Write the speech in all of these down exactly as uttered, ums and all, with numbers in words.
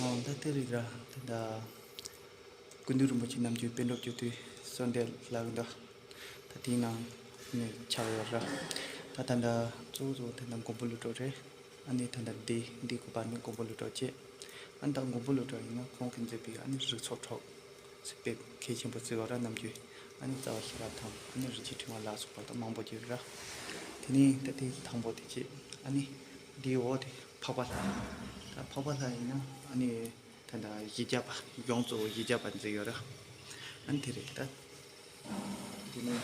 ཨང་། ད་དེ་རིགས་ར། ད་ད་སྐུ་མདུན་རིན་པོ་ཆེ་ནམ་རྒྱུན་པཎ་གྲུབ་སྤྱོད་བསྡུས་གསོལ་འདེབས་ལ་གི་འདུག་ད་དེའི་ནང་ནས་ཆགས་ཡོད་ར། ད་ད་ད་གཙོ་བོ་གཙོ་བོ་ད་ད་མགོན་པོ་ཀླུ་སྒྲུབ་རེད། ཨ་ནི་ད་ད་འདི་འདི་གོ་པ་ནི་མགོན་པོ་ཀླུ་སྒྲུབ་བྱས། ཨ་ནི་ད་མགོན་པོ་ཀླུ་སྒྲུབ་ཡིན་ན་ཁོང་གིས་མཛད་པའི་ཨ་ནི་རིགས་ཚོགས་གྲོགས་ཟེར་དཔེ་གལ་ཆེན་པོ་བརྩི་བ་ར། ནམ་རྒྱུན་ཨ་ནི་རྩ་བ་ཤེས་རབ་དང་ཨ་ནི་རིན་ཆེན་ཕྲེང་བ་ལ་སོགས་པ་ད་མང་པོ་ཡོད་ར། དེ་ནས་ད་དེ་དང་པོ་དེ་བྱས། ཨ་ནི་འདིའི་འོག་དེ་འཕགས་པ་ལྷ། ད་འཕགས་པ་ལྷ་ཡིན་ན་ཨ་ནི་ད་ད་བཞི་བརྒྱ་པ། གཞུང་གཙོ་བོ་བཞི་བརྒྱ་པ་མཛད་ཡོད་ར། ཨ་ནི་དེ་རེད་ད། དེ་ནས་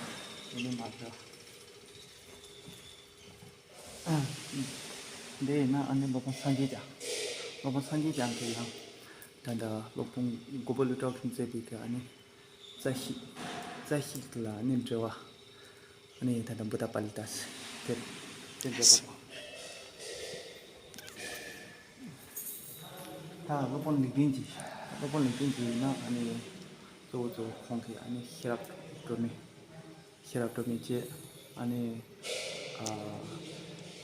དེ་ནས་མ་ལྷ། འདི་ཡིན་ན་ཨ་ནི་སློབ་དཔོན་སངས་རྒྱས་བསྐྱངས། སློབ་དཔོན་སངས་རྒྱས་བསྐྱངས་དེ་ཡང་ད་ལྟ་སློབ་དཔོན་མགོན་པོ་ཀླུ་སྒྲུབ་ཀྱིས་མཛད་པའི་གི་ཨ་ནི་རྩ་ཤེས། རྩ་ཤེས་ལ་ཨ་ནི་འགྲེལ་བ། ཨ་ནི་ད་ལྟ་བུདྡྷ་པཱ་ལི་ཏ་ཟེར་དེ་དེ་འགྲེལ་པ་དང་། ད་སློབ་དཔོན་ལེགས་ལྡན་འབྱེད། སློབ་དཔོན་ལེགས་ལྡན་འབྱེད་ཡིན་ན་ཨ་ནི་གཙོ་བོ་གཙོ་བོ་ཁོང་གིས་ཨ་ནི་ཤེས་རབ་སྒྲོན་མེ། ཤེས་རབ་སྒྲོན་མེ་བཅས། ཨ་ནི་ཨ་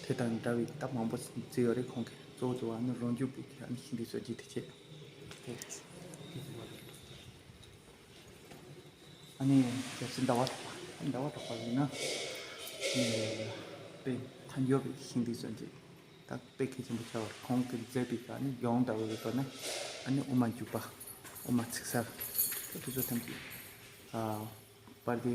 དེ་དང་འདྲ་བའི་ད་མང་པོ་བརྩིས་ཡོད་རེད། ཁོང་གིས་གཙོ་བོ་གཙོ་བོ་ཨ་ནི་རང་རྒྱུད་པའི་ཨ་ནི་ཤིང་རྟའི་སྲོལ་འབྱེད་དེ་བྱས། ཨ་ནི་རྒྱལ་སྲས་ཟླ་བ་གྲགས་པ། ཟླ་བ་གྲགས་པ་ཡིན་ན་ཨ་ནི་དཔེ་མཐའ་འཇོག་པའི་ཤིང་རྟའི་སྲོལ་འབྱེད་ད་དཔེ་གལ་ཆེན་པོ་ཆགས་པ་རེད། ཁོང་གིས་མཛད་པའི་ཨ་ནི་གཞུང་ལྟ་བུ་ཡོད་པ་ན་ཨ་ནི་དབུ་མ་འཇུག་པ། དབུ་མ་ཚིག་གསལ། ད་དེ་ཚོ་ཐམས་ཅད་ཨ་པར་དེ།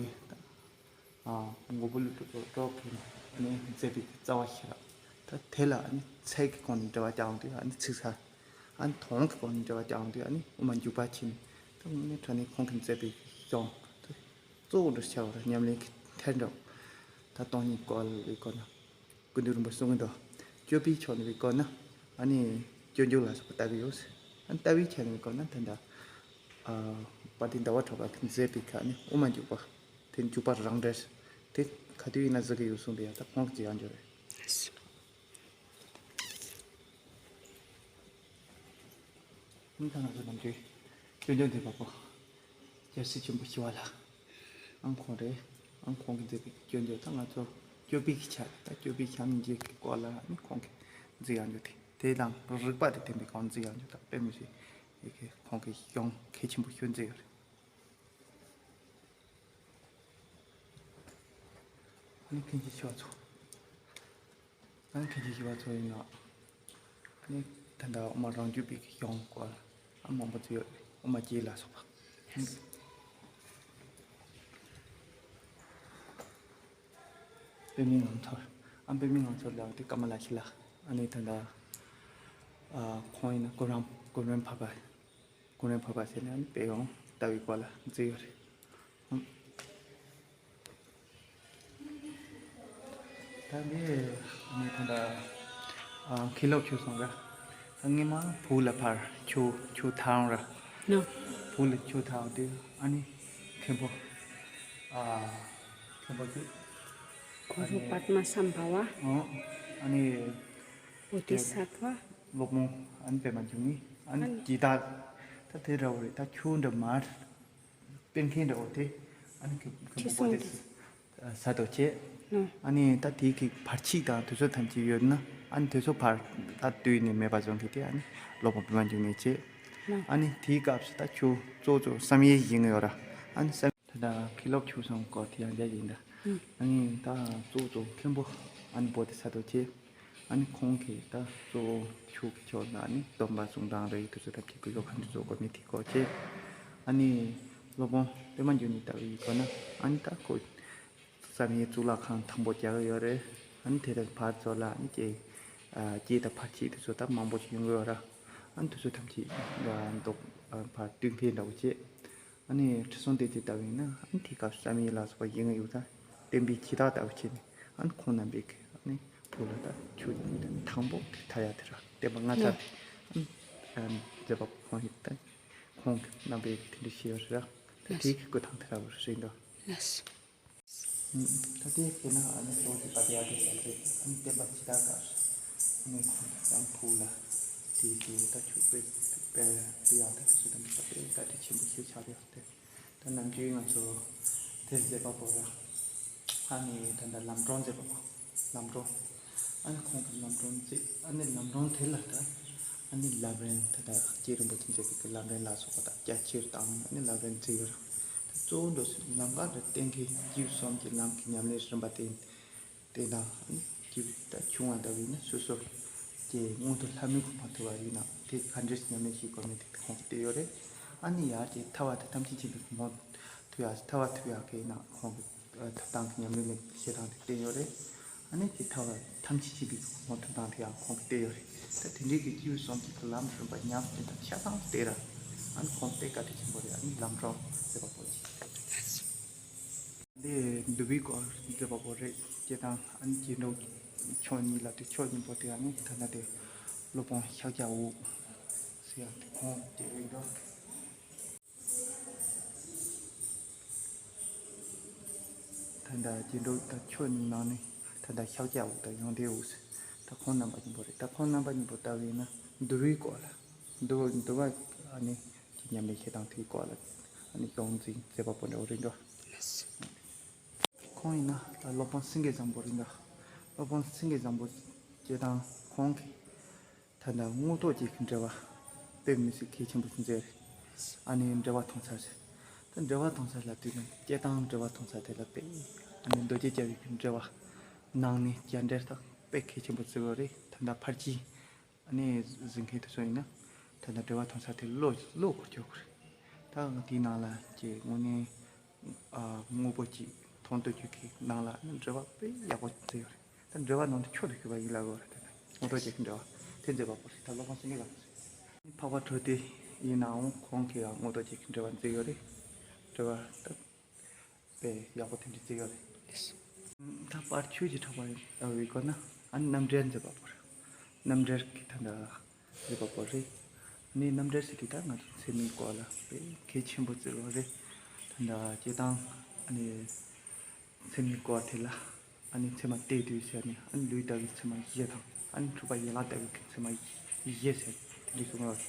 ཨ་མགོན་པོ་ཀླུ་སྒྲུབ་ཀྱིས་ནི་མཛད་པའི་རྩ་བ་ཤེས་རབ། ད་དེ་ལ་ཨ་ནི་ཚིག་གི་སྒོ་ནས་འགྲེལ་བ་རྒྱག་དུས་ཨ་ནི་ཚིག་གསལ། ཨ་ནི་དོན་གྱི་སྒོ་ནས་འགྲེལ་བ་རྒྱག་དུས་ཨ་ནི་དབུ་མ་འཇུག་པ་བྱས་ནས། ད་དངོས་གནས་དྲང་གནས་ཁོང་གིས་མཛད་པའི་གཞུང་ད་གཙོ་བོ་འདྲ་ཆགས་པ་རེད། ཉམས་ལེན་གྱི་ཐད་འགྲོ། ད་སྟོང་ཉིད་སྐོར་ལ་སྐོར་ན། སྐུ་མདུན་རིན་པོ་ཆེ་གསུང་གི་འདུག་སྤྱོད་པའི་ཕྱོགས་ནས་བཀོད་ན་ཨ་ནི་སྤྱོད་འཇུག་ལ་སོགས་པ་ལྟ་གི་ཡོད། ཨ་ནི་ལྟ་བའི་ཆ་ནས་བཀོད་ན་ད་ལྟ་ཨ་དཔལ་ལྡན་ཟླ་བ་གྲགས་པ་གིས་མཛད་པའི་ཁ་ནི་དབུ་མ་འཇུག་པ་དེ་འཇུག་པ་རང་འགྲེལ་དེ་ག་དུས་ཡིན་ན་གཟིགས་ཀྱི་ཡོད་གསུངས་པས། ཡ་ད་ཁོང་གིས་ཡང་འཇོག་རེད། ཨ་ནི་ད་ང་ཚོ་ནམ་རྒྱུན་སྐྱོན་བརྗོད་འདེབས་པ་པོ། རྒྱལ་སྲས་ཆེན་པོ་ཞི་བ་ལྷ། ཨང་ཁོང་རེད། ཨང་ཁོང་གིས་མཛད་པའི་སྐྱོན་བརྗོད་ད་ང་ཚོ་སྤྱོད་པའི་གི་ཆ་ད་སྤྱོད་པའི་ཆ་ནས་འཇུག་གི་སྐོར་ལ་ཨ་ནི་ཁོང་གིས་མཛད་ཡང་འཇུག་དེ་དེ་དང་རིགས་པ་དང་ལྡན་པའི་སྒོ་ནས་མཛད་ཡང་འཇུག་ད་དཔེ་མི་སྲིད་ཡི་གེ་ཁོང་གིས་གཞུང་གལ་ཆེན་པོ་ཤོད་མཛད་ཡོད་རེད། ཨ་ནི་མཁན་ཆེན་ཞི་བ་འཚོ། ཨ་ནི་མཁན་ཆེན་ཞི་བ་འཚོ་ཡིན་ནོ། ཨ་ནི་ད་ལྟ་དབུ་མ་རང་རྒྱུད་པའི་གི་གཞུང་སྐོར་ཨ་མང་པོ་ཅིག་ཡོད་རེད། དབུ་མ་རྒྱས་ལ་སོགས་པ། པདྨའི་ངང་ཚུལ། ཨ་པདྨའི་ངང་ཚུལ་ལ་དེ་ཀ་མ་ལ་ཤཱི་ལ། ཨ་ནི་ད་ལྟ་ཨ་ཁོང་ཡིན་ན་ཀུན་རམ་ཀུན་རམ་འཕགས་པ། ཀུན་རམ་འཕགས་པ་ཟེར་ནས་ཨ་ནི་དཔེ་ཡང་ལྟ་བའི་སྐོར་ལ་མཛད་ཡོད་རེད། ད་འདི་ནི་ད་ལྟ་ཨ་མཁན་སློབ་ཆོས་གསུམ་ར། ད་སྔོན་མ་བོད་ལ་ཕར་ཆོས་ཆོས་ཐར་འོང་ར། ནོ། བོད་ལ་ཆོས་ཐར་འོང་དུས་ཨ་ནི་མཁན་པོ་ཨ་མཁན་པོ་ཅིག་གུ་རུ་པདྨ་སམ་བྷ་ཝ། ཨ་ནི་བོ་དྷི་སཏྭ། སློབ་དཔོན་ཨ་ནི་པདྨ་འབྱུང་གནས་ཨ་ནི་ཇི་ལྟར་ད་དེ་འདྲ་བོ་རེད། ད་ཆོས་འདྲ་མར། སྤེལ་མཁན་འདྲ་བོ་དེ་ཨ་ནི་མཁན་པོ་བོ་དྷི་སཏྭ་ཟེར་དོ་བྱས། ཨ་ནི་ད་དེའི་གི་བར་ཆད་དང་དེ་ཚོ་ཐམས་ཅད་ཡོད་ན་ཨ་ནི་དེ་ཚོ་ཕར་ད་བཏུལ་ནས་མེད་པ་བཟོ་མཁན་དེ་ཨ་ནི་སློབ་དཔོན་པདྨ་འབྱུང་གནས་བྱས། ཨ་ནི་དེའི་སྐབས་སུ་ད་ཆོས་གཙོ་གཙོ་བསམ་ཡས་བཞེངས་ཡོད་ར། ཨ་ནི་བསམ་ད་ལྟ་མཁན་སློབ་ཆོས་གསུམ་སྐོར་དེ་ཡང་བརྒྱ་ཡིན་ད། ཨ་ནི་ད་གཙོ་གཙོ་མཁན་པོ་ཨ་ནི་བོ་དྷི་སཏྭ་བྱས། ཨ་ནི་ཁོང་གིས་ད་གཙོ་བོ་ཆོས་ཀྱི་ཕྱོགས་ལ་ཨ་ནི་སྡོམ་པ་གསུང་སྟངས་རེད། དེ་ཚོ་ཐམས་ཅད་ཀྱི་བཟོ་ཁང་དུ་བཟོ་དགོས་མེད་དེ་སྐོར་བྱས། ཨ་ནི་སློབ་དཔོན་པདྨ་འབྱུང་གནས་ལྟ་བུའི་སྐོར་ན་ཨ་ནི་ད་ཁོ་བསམ་ཡས་གཙུག་ལག་ཁང་དང་པོ་རྒྱག་གི་ཡོད་རེད། ཨ་ནི་དེ་དང་ཕར་ཚུར་ལ་ཨ་ནི་སྐྱེ་ཨ་སྐྱེ་དང་བར་ཆད་དེ་ཚོ་ད་མང་པོ་ཞིག་ཡོང་གི་ཡོད་ར། ཨ་ནི་དེ་ཚོ་ཐམས་ཅད་ད་ཟློག་ཨ་ཕར་བཏུལ་མཁན་འདྲ་བོ་བྱས། ཨ་ནི་ཁྲི་སྲོང་ལྡེ་བཙན་ལྟ་བུ་ཡིན་ན་ཨ་ནི་དེའི་སྐབས་སུ་བསམ་ཡས་ལ་སོགས་པ་ཡིན་ཡོད་ཙང་བསྟན་པའི་ཁྱི་དག་ལྟ་བུ་བྱས་ནས་ཨ་ནི་ཁོང་རྣམ་པས་ཨ་ནི་བོད་ལ་ད་ཆོས་དང་པོ་དེ་ཐར་ཡག་དེ་ར་བསྟན་པ་སྔ་ཙམ་ཨ་ནི་ཨ་མཛད་པ་ཁོང་ཡིན་ད་ཁོང་གི་རྣམ་པས་དེ་འདྲ་བྱས་ཡོད་རེད་ར། ད་དེའི་གི་སྐུ་ཐང་དེ་འདྲ་བོ་རེད་འདུག་ད་དེ་བྱས་ན་ཨ་ནི་གཙོ་བོ་དེ་པ་ཏི་ཡ་དེ་ཟེར་རེད། ཨ་ནི་བསྟན་པ་ཇི་ལྟར་དར་ཨ་ནི་ཁོང་ཚང་བོད་ལ་དེའི་དུས་ད་ཆོས་དཔེ་དཔེ་དེ་ཡང་ད་དེ་ཚོ་དང་ད་དཔེ་བཀའ་དྲིན་ཆེན་པོ་ཞིག་ཆགས་ཡོད་དེ། ད་ནམ་རྒྱུན་ང་ཚོ་དེ་མཛད་པ་པོ་ར། ཨ་ནི་ད་ལྟ་ལམ་སྒྲོན་མཛད་པ་པོ་ལམ་སྒྲོན། ཨ་ནི་ཁོང་གི་ལམ་སྒྲོན་མཛད། ཨ་ནི་ལམ་སྒྲོན་དེ་ལ་ད་ ཨ་ནི་ལམ་རིམ་ད་ལྟ་ལྕགས་རིན་པོ་ཆེ་མཛད་པའི་གི་ལམ་རིམ་ལ་སོགས་པ་དང་རྒྱ་ཆེར་བཏང་ནས་ཨ་ནི་ལམ་རིམ་མཛད་ཡོད་རེད། ད་གཙོ་བོ་འགྲོ་སའི་ལམ་ཁ་འདི་གཏན་འཁེལ་བཅུ་གསུམ་གྱི་ལམ་གྱི་ཉམས་ལེན་རིམ་པ་དེ་དེ་དང་ཨ་ནི་ཀྱི་ད་ཆུང་བ་འདྲ་བས་ན་སོ་སོ་གྱི་མངོན་མཐོ་ལྷ་མོའི་གོ་འཕང་ཐོབ་པ་ཡིན་ན་དེ་ག་འདྲས་ཉམས་ལེན་བྱེད་དགོས་མིན་དེ་ཁོང་གིས་བསྟན་ཡོད་རེད། ཨ་ནི་ཡར་གྱི་ཐར་པ་དང་ཐམས་ཅད་མཁྱེན་པའི་གོ་འཕང་ཐོབ་ཡག་ཐར་པ་ཐོབ་ཡག་གི་ཡིན་ན་ཁོང་གི་ཐོབ་ཐང་གི་ཉམས་ལེན་ནས་བཤད་སྟངས་དེ་བསྟན་ཡོད་རེད། ཨ་ནི་དེ་ཐར་པ་ཐམས་ཅད་མཁྱེན་པའི་གོ་འཕང་ཐོབ་སྟངས་དེ་ཡང་ཁོང་གིས་བསྟན་ཡོད་རེད། ད་དེ་འདྲའི་གི་བཅུ་གསུམ་གྱི་ལམ་རིམ་པ་ཉམས་ལེན་དང་ཆ་ཚང་བསྟན་ར། ཨ་ནི་ཁོང་དེ་བཀའ་དྲིན་ཆེན་པོ་རེད། ཨ་ནི་ལམ་གྲོགས་མཛད་པ་པོ་ཆེ། འདི་འདུལ་བའི་སྐོར་མཛད་པ་པོ་རེད། སྤྱིར་བཏང་ཨ་ནི་རྗེས་འགྲོ་ཕྱོགས་གཉིས་ལ་དེ་ཕྱོགས་གཉིས་པོ་དེ་ཨ་ནི་ད་ལྟ་དེ་སློབ་དཔོན་ཤཱཀྱ་འུ་ཟེར་ཡག་དེ་ཁོང་དེ་རེད་འདུག་ད་ལྟ་རྗེས་འགྲོ་ད་ཕྱོགས་གཉིས་ནང་ནས་ད་ལྟ་ཤཱཀྱ་འུ་དང་ཡོན་ཏན་འུ་ཟེར་ད་ཁོང་རྣམ་པ་གཉིས་པོ་རེད། ད་ཁོང་རྣམ་པ་གཉིས་པོ་ལྟ་བས་ན་འདུལ་བའི་སྐོར་ལ་འདུལ་བ་འདུལ་བ་ཨ་ནི་གི་ཉམས་ལེན་བྱེད་སྟངས་དེའི་སྐོར་ལ་ཨ་ནི་ཡོངས་འཛིན་མཛད་པ་པོ་འདྲ་བོ་རེད་འདུག་ཁོང་ཡིན་ན་ད་སློབ་དཔོན་སེང་གེ་བཟང་པོ་རེད་འདུག་སློབ་དཔོན་སེང་གེ་བཟང་པོ་སྤྱིར་བཏང་ཁོང་གིས་ད་ལྟ་དངོས་ཐོག་བཅས་ཀྱི་འགྲེལ་པ་དཔེ་མི་སྲིད་གལ་ཆེན་པོ་ཞིག་མཛད་རེད། ཨ་ནི་འགྲེལ་པ་ཐོང་ཚར་ཟེར། ད་འགྲེལ་པ་ཐོང་ཚར་ལབ་དུས་ནི་སྤྱིར་བཏང་འགྲེལ་པ་ཐོང་ཚར་དེ་ལ་དཔེ་ཨ་ནི་མདོ་རྒྱུད་རྒྱལ་བའི་གི་འགྲེལ་པ་ནང་ནས་རྒྱ་འགྲེལ་དག་དཔེ་གལ་ཆེན་པོ་བརྩི་བ་རེད། ད་ལྟ་ཕལ་ཆེར་ཨ་ནི་གཟིགས་མཁན་དེ་ཚོ་ཡིན་ན་ད་ལྟ་འགྲེལ་པ་ཐོང་ཚར་དེ་བློ་བློ་འཁོར་ཆོག་གི་རེད། ད་དེའི་ནང་ལ་ཀྱི་དངོས་གནས་ཨ་དངོས་པོ་ཅིག་མཐོང་ཐོས་རྒྱུ་གི་ནང་ལ་ནི་འགྲེལ་པ་དཔེ་ཡག་པོ་མཛད་ཡོད་རེད། ད་འགྲེལ་པ་ནང་དུ་མཆོག་ཏུ་གྱུར་པ་ཡིན་ལབ་དགོས་རེད། ད་དངོས་ཐོག་བཅས་ཀྱི་འགྲེལ་པ་དེ་མཛད་པ་པོ་རེད། ད་སློབ་དཔོན་སེང་གེ་ལགས་འཕགས་པ་འཕྲོད་བསྟེན་ཡིན་ནའང་ཁོང་གིས་ཡང་དངོས་ཐོག་བཅས་ཀྱི་འགྲེལ་པ་མཛད་ཡོད་རེད། འགྲེལ་པ་ད་དཔེ་ཡག་པོ་དེ་འདྲ་མཛད་ཡོད་རེད། ད་པར་ཆོས་ཀྱི་གྲགས་པ་ལྟ་བུའི་སྐོར་ན་ཨ་ནི་རྣམ་འགྲེལ་མཛད་པ་པོ་རེད། རྣམ་འགྲེལ་གྱི་ད་ལྟ་ཡོད་པ་པོ་རེད། ནི་རྣམ་འགྲེལ་ཟེར་དུས་ད་ང་ཚོ་ཚད་མའི་སྐོར་ལ་དཔེ་གལ་ཆེན་པོ་བརྩི་བ་རེད། ད་ལྟ་སྤྱིར་བཏང་ཨ་ནི་ཚད་མའི་སྐོར་དེ་ལ་ཨ་ནི་ཚད་མ་གཏད་དུས་ཟེར་ནས་ཨ་ནི་ལུས་ལྟ་བུའི་ཚད་མ་བཞི་དང་ཨ་ནི་འཁྲུལ་པ་ཡན་ལག་ལྟ་བུའི་ཚད་མ་བཞི་ཟེར་དེ་འདྲ་གསུངས་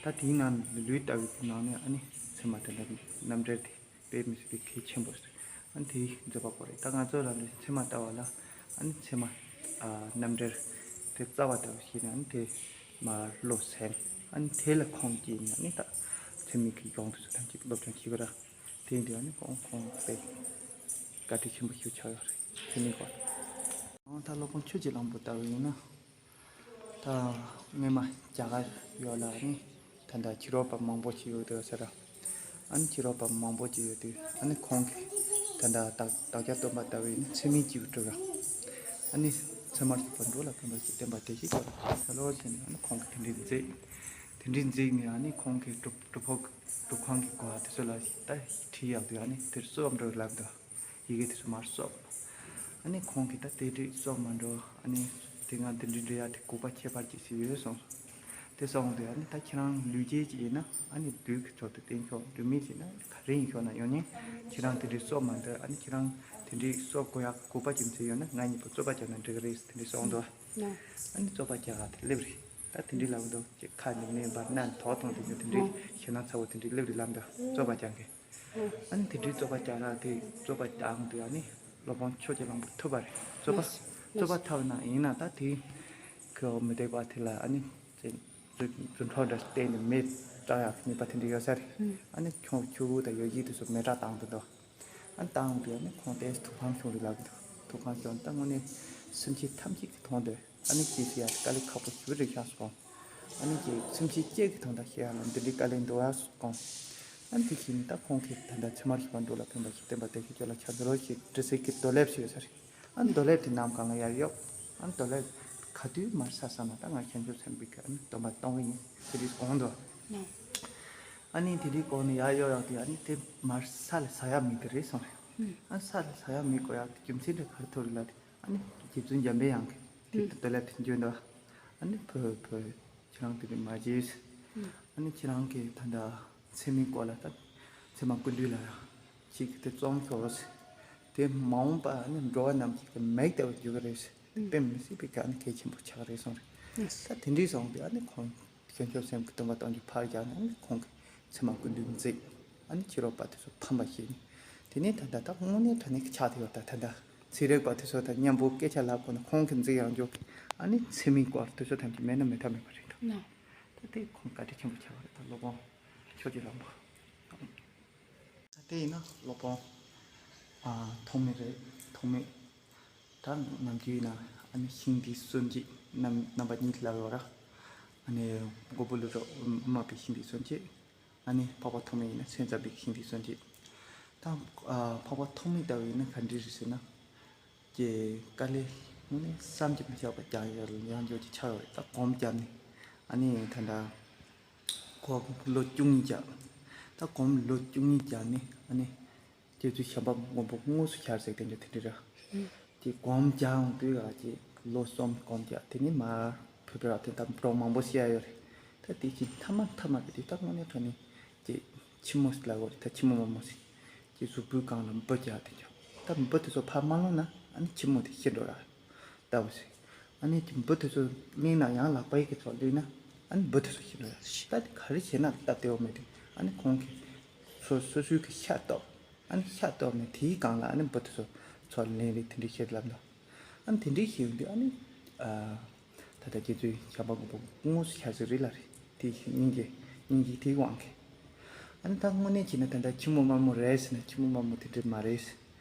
པ་རེད། ད་དེའི་ནང་ལུས་ལྟ་བུའི་ནང་ནས་ཨ་ནི་ཚད་མ་དེ་འདྲ་རྣམ་འགྲེལ་དེ། དཔེ་མི་སྲིད་པའི་གལ་ཆེན་པོ་ཞིག་རེད། ཨ་ནི་དེའི་མཛད་པ་པོ་རེད། ད་ང་ཚོ་རང་རེ་ཚད་མ་ལྟ་བ་ལ་ཨ་ནི་ཚད་མ་ཨ་རྣམ་འགྲེལ་དེ་རྩ་བ་ལྟ་བུ་ཞིག་ནས་ཨ་ནི་དེ་མར་བློ་སེམས་ཨ་ནི་དེ་ལ་ཁོང་སྐྱེས་ནས་ཨ་ནི་ད་ཚད་མའི་གི་ཡོངས་སུ་ཐམས་ཅད་སློབ་སྦྱོང་བྱེད་དགོས་ར། དེ་ཡིན་དུས་ཨ་ནི་ཁོང་ཁོང་དཔེ་བཀའ་དྲིན་ཆེན་པོ་ཞིག་ཆགས་ཡོད་རེད། ཚད་མའི་སྐོར། ཨང་ད་སློབ་དཔོན་ཆོས་ཀྱི་གླིང་པོ་ལྟ་བུ་ཡིན་ན། ད་སྔོན་མ་རྒྱ་གར་ཡོད་ལ་ནི་ད་ལྟ་ཕྱི་རོལ་པ་མང་པོ་ཞིག་ཡོད་འདུག་ཟེར། ཨ་ནི་ཕྱི་རོལ་པ་མང་པོ་ཞིག་ཡོད་དུས་ཨ་ནི་ཁོང་གིས་ད་ལྟ་བདག་བདག་ཅག་སྟོན་པ་ལྟ་བུའི་ནི་ཚད་མིན་གྱི་གྲུབ་ར། ཨ་ནི་ཚད་མར་གྱུར་པ་འགྲོ་ལ་ཕན་པ་ཞིག་བསྟན་པ་དེ་ཞིག་གོ་ལ་ལོ་ཟེར་ནས་ཨ་ནི་ཁོང་གིས་དེ་འདྲའི་མཛད། དེ་འདྲའི་མཛད་ནས་ཨ་ནི་ཁོང་གིས་སྒྲུབ་སྒྲུབ་ཕུག་སྒྲུབ་ཁང་གི་སྒོ་དེ་ཚོ་ལ་ད་བྲིས་ཡག་དུས་ཨ་ནི་དེར་སོགས་འགྲོ་ལབ་འདུག་ཡི་གེ་དེ་ཚོ་མར་བསུབས། ཨ་ནི་ཁོང་གིས་ད་དེ་འདྲའི་བསུབས་མ་འགྲོ། ཨ་ནི་དེ་སྔ་དེ་འདྲའི་འབྲི་ཡག་དེ་དགོས་པ་ཁྱད་པར་ཅན་ཞིག་ཡོད་གསུངས། དེ་གསུངས་དུས་ཨ་ནི་ད་ཁྱེད་རང་ལུས་ཅན་ཅིག་ཡིན་ན་ཨ་ནི་ལུས་ཀྱི་ཚོགས་དེ་བསྟེན་ཆོག་ལུས་མེད་ཅིག་ན་ག་རེ་ཡིན་ཆོག་ན་ཡོང་ནས་ཁྱེད་རང་དེ་འདྲའི་བསུབས་མ་འདོད། ཨ་ནི་ཁྱེད་རང་དེ་འདྲའི་བསུབས་དགོས་ཡག་དགོས་པ་ཅན་ཅིག་ཡོད་ན་ང་གཉིས་པོ་རྩོད་པ་རྒྱག་ན་འགྲིག་གི་རེད་དེ་འདྲའི་གསུངས་འདུག་ཨ་ནི་རྩོད་པ་རྒྱག་ག་དེ་སླེབས་རེད། ད་དེ་འདྲའི་ལབ་འདུག་ཅིག་ཁ་ནས་མེ་འབར་སྣ་ནས་དོག་གཏོང་དེ་འདྲའི་དེ་འདྲའི་ཞེད་སྣང་ཚ་བོ་དེ་འདྲའི་སླེབས་རེད་ལབ་འདུག་རྩོད་པ་རྒྱག་མཁན། ཨ་ནི་དེ་འདྲའི་རྩོད་པ་རྒྱག་ར་དེ་རྩོད་པ་རྒྱག་འོང་དུས་ཨ་ནི་སློབ་དཔོན་ཆོས་ཀྱི་གླིང་པོ་ཐུབ་པ་རེད། རྩོད་པ་རྩོད་པ་ཐབས་ན་ཡིན་ན་ད་དེ་ཁོ་མི་བདེ་བ་དེ་ལ་ཨ་ནི་རྫུ་འཕྲུལ་འདྲ་བསྟན་ནས་མེ་སྲེག་ཡག་ནུས་པ་དེ་འདྲ་ཡོད་ས་རེད། ཨ་ནི་ཁྱོད་ཆུ་བོ་དང་ཡོ་བྱད་དེ་ཚོ་མེ་སྲེག་བཏང་དུ་འདུག་ཨ་ནི་བཏང་དུས་ཨ་ནི་ཁོང་དེ་ཐུགས་ཕམ་བྱུང་རེད་ལབ་གི་འདུག་ཐུགས་ཕམ་བྱུང་ད་དངོས་གནས་སེམས་ཅན་ཐམས་ཅད་ཀྱི་མཐོང་དུས། ཨ་ནི་ཅི་ཞིག་ཡང་དཀའ་ལས་ཁག་པོ་ཞེ་པོ་རེད་ཤག་སོང་། ཨ་ནི་ཀྱི་སེམས་ཅན་སྐྱེ་གི་དོན་དག་ཤེས་ཡ་ལ་འདི་འདྲའི་དཀའ་ལས་འདུག་ཨ་སོང་། ཨ་ནི་དེ་བཞིན་ད་ཁོང་གིས་ད་ལྟ་ཚད་མར་གྱུར་པ་འགྲོ་ལ་ཕན་པ་ཞིག་བསྟན་པ་དེ་གི་སྐྱོ་ལ་ཆ་འདོད་ཞིག་འདྲི་སའི་གི་རྡོ་ལེབ་ཞིག་ཡོད་ས་རེད། ཨ་ནི་རྡོ་ལེབ་དེ་ནམ་གང་ལ་ཡར་གཡོགས། ཨ་ནི་རྡོ་ལེབ་ག་དུས་མར་ཟ་ས་ན་ད་ང་བྱང་ཆུབ་སེམས་དཔའི་གི་ཨ་ནི་སྡོམ་པ་གཏོང་གི་ཡིན་དེ་འདྲའི་དགོངས་འདུག་ཨ་ནི་དེ་འདྲའི་སྒོ་ནས་ཡར་གཡོགས་ཡག་དེ་ཨ་ནི་དེ་མར་ས་ལ་ཟ་ཡག་མེད་གི་རེད་གསུངས་རེད། ཨ་ནི་ས་ལ་ཟ་ཡག་མེད་དགོས་ཡག་དེ་རྒྱུ་མཚན་དེ་ག་རེ་ཐུག་རེད་ལབ་དེ། ཨ་ནི་རྗེ་བཙུན་འཇམ་པའི་དབྱངས་ཀྱིས་དེ་ལྟར་དེ་འཇོན་དོ། ཨ་ནི་བུ་བུ་ཁྱེད་རང་དེ་འདྲ་མ་བྱེད། ཨ་ནི་ཁྱེད་རང་གིས་ད་ལྟ་ཚད་མའི་སྐོར་ལ་ད་ཚད་མ་ཀུན་བཏུས་ལ་ཡང་ཅིག་དེ་བཙོང་ཤོག་དེ་མ་འོངས་པ་ཨ་ནི་འགྲོ་བ་རྣམས་ཀྱི་མིག་ལྟ་བུ་འགྱུར་གི་རེད། དཔེ་མི་སྲིད་པའི་ག་ནི་གལ་ཆེན་པོ་ཆགས་རེད་གསུངས་རེད། ད་དེ་འདྲའི་གསུངས་པས་ཨ་ནི་ཁོང་བྱང་ཆུབ་སེམས་ཀྱི་སྡོམ་པ་གཏོང་རྒྱུ་ཕར་བཞག་ནས་ཨ་ནི་ཁོང་གིས་ཚད་མ་ཀུན་བཏུས་མཛད། ཨ་ནི་ཕྱི་རོལ་པ་དེ་ཚོ་ཕམ་པ་བྱས་ནས། དེ་ནས་ད་ལྟ་ད་དངོས་གནས་དྲང་གནས་ཀྱི་ཆགས་བསྡད་ཡོད་ད་ད་ལྟ་ཚན་རིག་པ་དེ་ཚོ་དང་མཉམ་པོ་སྐད་ཆ་ལབ་དགོས་ན་ཁོང་གིས་མཛད་ཡག་འཇོག་གི་ཨ་ནི་ཚད་མའི་སྐོར་དེ་ཚོ་ཐམས་ཅད་མེད་ན་མེད་ཐབས་མེད་པ་རེད་འདུག་ནོ། དེ་ཁོང་བཀའ་དྲིན་ཆེན་པོ་ཆགས་པ་རེད། ད་སློབ་དཔོན་ཕྱོགས་ཀྱི་རིན་པོ། ད་དེ་ཡིན་ན་སློབ་དཔོན་ཨ་ཐོགས་མེད་རེད། ཐོགས་མེད། ད་ནམ་རྒྱུན་ཡིན་ན་ཨ་ནི་ཤིང་རྟའི་གསོན་བྱེད་རྣམ་རྣམ་པ་གཉིས་ལབ་ཡོད་ར། ཨ་ནི་མགོན་པོ་ཀླུ་སྒྲུབ་དམག་པའི་ཤིང་རྟའི་གསོན་བྱེད། ཨ་ནི་འཕགས་པ་ཐོགས་མེད་ཡིན་ན་སེམས་ཙམ་པའི་ཤིང་རྟའི་གསོན་བྱེད། ད་ཨ་འཕགས་པ་ཐོགས་མེད་ལྟ་བུ་ཡིན་ན་ག་འདྲ་རེད་ཟེར་ན། ཀྱི་དཀའ་ལས་དངོས་གནས་བསམ་གྱིས་མི་ཁྱབ་པ་རྒྱག་ཡོད་ལ་ཡང་འགྱོ་གི་ཆགས་ཡོད་རེད། ད་སྒོམ་བརྒྱབ་ནས་ཨ་ནི་ད་ལྟ་ཁོ་ལོ་བཅུ་གཉིས་བརྒྱབ། ད་སྒོམ་ལོ་བཅུ་གཉིས་བརྒྱབ་ནས་ཨ་ནི་རྗེ་བཙུན་བྱམས་པ་མགོན་པོ་དངོས་སུ་ཤར་ཟེར་དེ་འདྲ་དེ་འདྲ་རེད། དེ་སྒོམ་རྒྱག་ཡོང་དུས་ཨ་ཅེ་ལོ་གསུམ་སྒོམ་རྒྱག་དེ་ནས་མར་བོད་པའི་རབ་བརྟན་དང་འགྲོ་མང་པོ་བཤད་ཡོད་རེད། ད་དེ་ཅི་མཐའ་མ་མཐའ་མ་གི་དེ་ད་དངོས་གནས་དྲང་གནས་ཅེ་ཆི་མོ་ཟེར་ལབ་དགོས་རེད། ད་ཆི་མོ་མ་མོ་ཟེར། ཀྱི་གཟུགས་པོའི་སྒང་ལ་འབུ་རྒྱག་དེ་འདྲ། ད་འབུ་དེ་ཚོ་ཕར་མ་སློང་ན་ཨ་ནི་ཆི་མོ་དེ་ཤི་འགྲོ་ར། ལྟ་བུ་ཞིག་ཨ་ནི་ཀྱི་འབུ་དེ་ཚོ་གླེང་ན་ཡང་ལག་པ་ཡི་གེ་ཚོ་གླེང་ན་ཨ་ནི་འབུ་དེ་ཚོ་ཤི་འགྲོ་ར། ད་དེ་ག་རེ་བྱས་ན་སྟབས་བདེ་བོ་མེད་དེ། ཨ་ནི་ཁོང་གིས་སོ་སོ་སོའི་གི་ཤ་གཏོར། ཨ་ནི་ཤ་གཏོར་ནས་དེའི་སྒང་ལ་ཨ་ནི་འབུ་དེ་ཚོ་ཚོ་ལེན་རེད་དེ་འདྲ་ཤི་ལབ་འདུག་ཨ་ནི་དེ་འདྲའི་ཤི་ཡོང་དུས་ཨ་ནི་ཨ། ད་ལྟ་རྗེ་བཙུན་བྱམས་པ་མགོན་པོ་དངོས་སུ་ཤར་ཟེར་རེད་ལ་རེད། དེ་སྙིང་རྗེ་སྙིང་རྗེ་དེའི་དབང་གིས། ཨ་ནི་ད་དངོས་གནས་བྱས་ན་ད་ལྟ་ཆི་མོ་དམར་མོ་རེད་ཟེར་ན་ཆི་མོ་དམར་མོ་དེ་འདྲ་མ་རེད།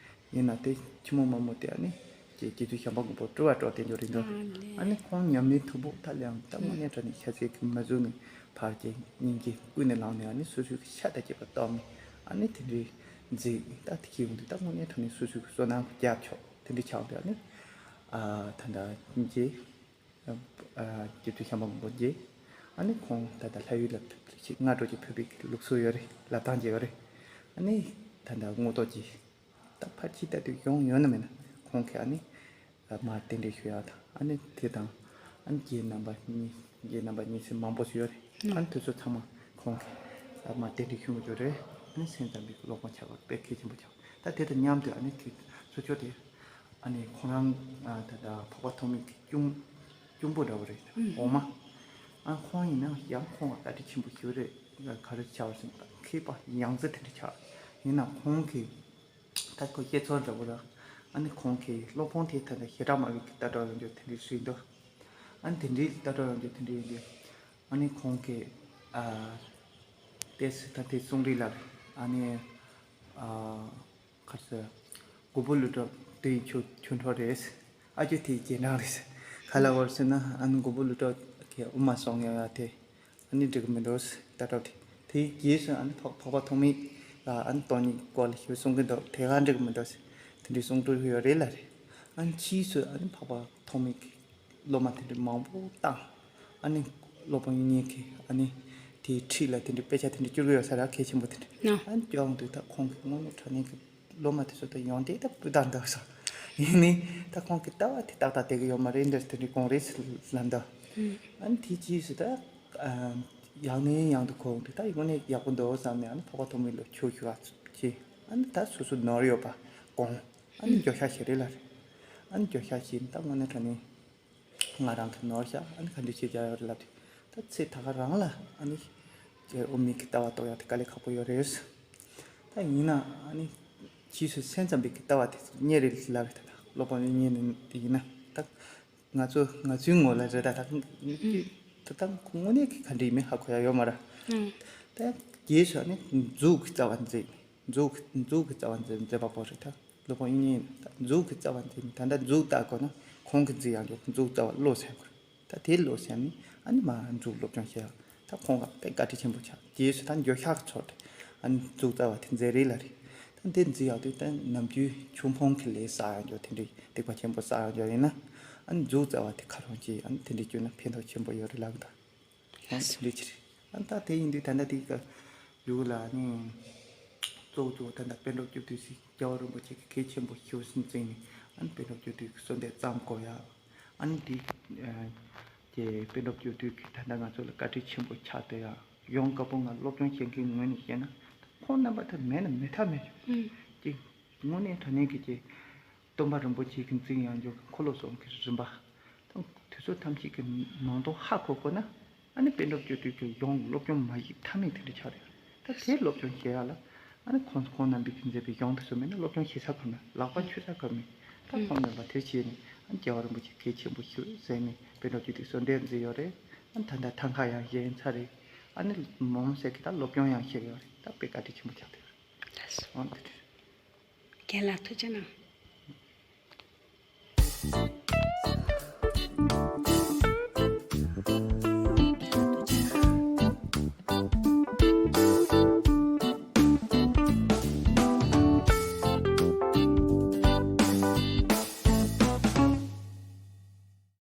ཡིན་ན་དེ་ཆི་མོ་དམར་མོ་དེ་ཨ་ནི་རྗེ་རྗེ་བཙུན་བྱམས་པ་མགོན་པོ་སྤྲུལ་བ་སྤྲོ་དེ་འཇོག་རེད་འདུག་ཨ་ནི་ཁོང་ཉམས་ལེན་མཐུ་བོ་ད་ལེའང་ད་དངོས་གནས་དྲང་གནས་ཤ་ཚའི་གི་མ་བཟོད་ནས་ཕར་གྱི་སྙིང་རྗེ་ཀུན་ནས་བསླངས་ནས་ཨ་ནི་སོ་སོའི་གི་ཤ་དང་བཅས་པ་གཏོར་ནས་ཨ་ནི་དེ་འདྲའི་མཛད་ད་དེ་ཁྱེད་ཡོང་དུས་ད་དངོས་གནས་དྲང་གནས་སོ་སོའི་གི་བསོད་ནམས་རྒྱབ་ཆོག་དེ་འདྲའི་ཆགས་འདུག་ཨ་ནི་ཨ་ད་ད་སྙིང་རྗེ། རྒྱུད་སྟོད་བྱམས་པ་མགོན་པོ་རྗེ། ཨ་ནི་ཁོང་ད་ལྟ་ལྷ་ཡུལ་ལ་ཕེབས་ཤིག་སྔ་དྲོ་ཅིག་ཕེབས་པའི་ལུགས་སྲོལ་ཡོད་རེད། ལབ་སྟངས་ཅིག་ཡོད་རེད། ཨ་ནི་ད་ལྟ་དངོས་ཐོག་ཅིག་ད་ཕར་ཕྱིན་ལྟ་དུས་ཡོང་ཡོད་ན་མེད་ན་ཁོང་གིས་ཨ་ནི་མར་རྟེན་འབྲེལ་ཞུ་ཡག་དང་ཨ་ནི་དེ་དང་ཨ་ནི་རྗེ་རྣམ་པ་གཉིས་རྗེ་རྣམ་པ་གཉིས་སེ་མང་པོ་ཞིག་ཡོད་རེད། ཨ་ནི་དེ་ཚོ་ཚང་མ་ཁོང་གིས་མར་རྟེན་འབྲེལ་ཞུ་མི་འགྱུར་རེད། ཨ་ནི་སེམས་ཙམ་པའི་སློབ་དཔོན་ཆགས་པ་དཔེ་གལ་ཆེན་པོ་ཆགས། ད་དེ་དང་མཉམ་དུ་ཨ་ནི་དེ་ཚོ་ཆོས་དེ། ཨ་ནི་ཁོང་རང་ཨ་ད་ལྟ་འཕགས་པ་ཐོགས་མེད་ཀྱི་གཅུང་གཅུང་པོ་འདྲ་བོ་རེད། འོག་མ། ཨ་ཁོང་ཡིན་ན་ཡང་ཁོང་ལ་བཀའ་དྲིན་ཆེན་པོ་ཞིག་རེད། ག་རེ་ཆགས་ཟིན་པ་མཁས་པ་ཡང་རྩེ་དེ་འདྲ་ཆགས། ཡིན་ན་ཁོང་གིས་ད་ཁོ་བཤད་ཚོར་འདྲ་བོ་ར། ཨ་ནི་ཁོང་གིས་སློབ་དཔོན་དེ་ད་ལྟ་བྱེ་བྲག་སྨྲ་བའི་གི་ལྟ་གྲུབ་ཡོང་རྒྱུ་དེ་འདྲ་ཞིག་འདུག་ཨ་ནི་དེ་འདྲའི་ལྟ་གྲུབ་ཡོང་རྒྱུ་དེ་འདྲ་ཡིན་དུས། ཨ་ནི་ཁོང་གིས་ཨ་ཏེ་སི་ད་དེ་གསུང་རིགས་ལ་ཨ་ནི་ཨ། ག་རེ་ཟེར། མགོན་པོ་ཀླུ་སྒྲུབ་དེ་ཡི་ཆོས་ཆོས་འཕྲོ་རེད། ཨ་ཅོ་དེ་ཡི་རྗེས་འབྲང་རེད། ག་ལ་བར་ཟེར་ན་ཨ་ནི་མགོན་པོ་ཀླུ་སྒྲུབ་ཀྱི་དབུ་མ་སོང་ཡ་ཡ་དེ་ཨ་ནི་འགྲིག་གི་མི་འདུག་ལྟ་གྲུབ་དེ་དེའི་རྗེས་སུ་ཨ་ནི་འཕགས་འཕགས་པ་ཐོགས་མེད་ལ་ཨ་ནི་སྟོང་ཉིད་སྐོར་ལ་ཞུ་གསུང་གི་འདུག་དེ་ག་འགྲིག་གི་མི་འདུག་ཟེར་དེ་འདྲའི་གསུང་གྲོས་ཡོད་རེད་ལ་རེད། ཨ་ནི་ཕྱིས་སུ་ཨ་ནི་འཕགས་པ་ཐོགས་མེད་ཀྱི་སློབ་མ་དེ་འདྲ་མང་པོ་བཏང་། ཨ་ནི་སློབ་དཔོན་དབྱིག་གཉེན་གྱིས་ཨ་ནི་དེའི་འཁྲིས་ལ་དེ་འདྲའི་དཔེ་ཆ་དེ་འདྲ་བསྐྱུར་གི་ཡོད་ས་ར་གལ་ཆེན་པོ་དེ་འདྲ། ཨ་ནི་བསྐྱུར་ཡོང་དུས་ད་ཁོང་གིས་དངོས་གནས་དྲང་གནས་ཀྱི་སློབ་མ་དེ་ཚོ་ད་ཡོང་དེ་ད་སྤུས་དག་འདུག་ས། ཡིན་ནི་ད་ཁོང་གིས་ལྟ་བ་དེ་ཏག་ཏག་བསྡད་ཀྱི་ཡོད་མ་རེད་འདིར་དེ་འདྲའི་དགོངས་རེད་ལབ་འདུག་ཨ་ནི་དེའི་རྗེས་སུ་ད་ཡང་ནས་ཡང་དུ་གོ་ཡོང་དུས་ད་དངོས་གནས་ཡག་པོ་འདུག་བསམ་ནས་ཨ་ནི་འཕགས་པ་ཐོགས་མེད་ལ་ཆོས་ཞུ་བ་བྱས། ཨ་ནི་ད་སོ་སོ་ནོར་ཡོད་པ་དགོངས། ཨ་ནི་འགྱོད་བཤགས་བྱེད་རེད་ལབ་རེད། ཨ་ནི་འགྱོད་བཤགས་བྱས་ནས་ད་དངོས་གནས་དྲང་གནས། ང་རང་གི་ནོར་བཞག་ཨ་ནི་ག་འདྲ་བྱེད་རྒྱུ་ཡོད་རེད་ལབ་དུས། ད་ཚེ་ད་ག་རང་ལ་ཨ་ནི་དབུ་མའི་གི་ལྟ་བ་རྟོགས་ཡག་དེ་དཀའ་ལས་ཁག་པོ་ཡོད་རེད། ད་ཡིན་ན་ཨ་ནི་ཕྱིས་སུ་སེམས་ཙམ་པའི་གི་ལྟ་བ་དེ་རྙེད་རེད་ལབ་རེད། ད་ད་སློབ་དཔོན་དབྱིག་གཉེན་དེ་ཡིན་ན་ད་ང་ཚོ་ང་ཚོའི་ངོ་ལ་རེད། ད་ད་ད་ད་དངོས་གནས་གི་ག་འདྲ་ཡིན་མིན་ཧ་གོ་ཡག་ཡོད་མ་རེད། ད་རྗེས་སུ་ཨ་ནི་མཛུབ་གི་རྩ་བ་མཛད། མཛུབ་མཛུབ་ཀྱི་རྩ་བ་མཛད་མཛད་པ་པོ་རེད། ད་སློབ་དཔོན་དབྱིག་གཉེན་ད་མཛུབ་ཀྱི་རྩ་བ་མཛད་ནས་ད་ལྟ་མཛུབ་བཏགས་དགོས་ན་ཁོང་གིས་མཛད་ཡག་གི་མཛུབ་རྩ་བ་བློ་སེམས་དགོས། ད་དེ་བློ་སེམས་ནས་ཨ་ནི་མ་མཛུབ་སློབ་སྦྱོང་བྱེད་ཡག་ད་ཁོང་ག་དཔེ་བཀའ་དྲིན་ཆེན་པོ་ཆགས། རྗེས་སུ་ད་འགྱོད་བཤགས་ཀྱི་ཚུལ་དུ་ཨ་ནི་མཛུབ་རྩ་བ་དེ་མཛད་རེད་ལབ་རེད། ད་འདི་མཛད་ཡག་དུས་ད་ནམ་རྒྱུན་ཆོས་ཕོན་གྱི་ལས་བསགས་ཡག་འགྱོ་དེ་འདྲའི་སྡིག་པ་ཆེན་པོ་བསགས་ཡག་འགྱོ་ཡིན་ན་ཨ་ནི་མཛུབ་རྩ་བ་དེ་ཁ་རོག་བྱས་ཨ་ནི་དེ་འདྲའི་བསྐྱུར་ན་ཕན་ཐོགས་ཆེན་པོ་ཡོད་རེད་ལབ་གི་འདུག་ཨ་ནི་དེ་འདྲ་ཅིག་རེད། ཨ་ནི་ད་དེ་ཡིན་དུས་ད་ལྟ་དེ་ག་ཡུལ་ལ་ནི་གཙོ་བོ་གཙོ་བོ་ད་ལྟ་པཎ་གྲུབ་བཅུ་དྲུག་ཞིག་རྒྱལ་བ་རིན་པོ་ཆེ་གི་གལ་ཆེན་པོ་ཞིག་ཟིན་བཙལ་ནས་ཨ་ནི་པཎ་གྲུབ་བཅུ་དྲུག་གི་གསོལ་འདེབས་བརྩམ་དགོས་ཡ། ཨ་ནི་དེ་ཀྱེ་པཎ་གྲུབ་བཅུ་དྲུག་གིས་ད་ལྟ་ང་ཚོ་ལ་བཀའ་དྲིན་ཆེན་པོ་ཆགས་བསྡད་ཡ། ཡོང་སྐབས་པོ་ང་སློབ་སྦྱོང་བྱེད་མཁན་ངོས་ནས་བཤད་ན་ཁོང་རྣམ་པ་ད་མེད་ན་མེད་ཐབས་མེད་བྱུང་། ཀྱེ་དངོས་གནས་དྲང་གནས་ཀྱི་ཀྱེ། སྟོན་པ་རིན་པོ་ཆེ་གི་འཛིན་ཡང་འཇོག་གི་འཁོར་ལོ་གསུམ་གྱི་རིམ་པ་དང་དུས་ཚོད་ཐམས་ཅད་ཀྱི་ནང་དོན་ཧ་གོ་དགོས་ན་ཨ་ནི་པཎ་གྲུབ་བཅུ་དྲུག་གི་ཡོང་སློབ་སྦྱོང་མ་བྱས་ཐབས་མེད་དེ་འདྲ་ཆགས་རེད། ད་དེ་སློབ་སྦྱོང་བྱེད་ཡག་ལ་ཨ་ནི་ཁོང་ཁོང་རྣམ་པས་ཀྱི་མཛད་པའི་ཡོང་དུ་སོང་མེད་ན་སློབ་སྦྱོང་བྱེད་ས་གང་ན་ལག་པ་འཆུ་ས་གང་མེད། ད་ཁོང་རྣམ་པ་དེར་བྱས་ནས་ཨ་ནི་རྒྱལ་བ་རིན་པོ་ཆེ་གལ་ཆེན་པོ་ཞིག་ཟེར་ནས་པཎ་གྲུབ་བཅུ་དྲུག་གསོལ་འདེབས་མཛད་ཡོད་རེད། ཨ་ད་ལྟ་ཐང་ཁ་ཡང་བཞེངས་ཚར་རེད། ཨ་ནི་མོ་མོ་ཟེར་གི་ད་སློབ་སྦྱོང་ཡང་བྱེད་ཡོད་རེད། ད་དཔེ་བཀའ་དྲིན་ཆེན་པོ་ཆགས་བསྡད་ཡོད་རེད། ལགས་སོ། འོ་འདི་རེད། རྒན་ལགས་ཐུགས་རྗེ་གནང་།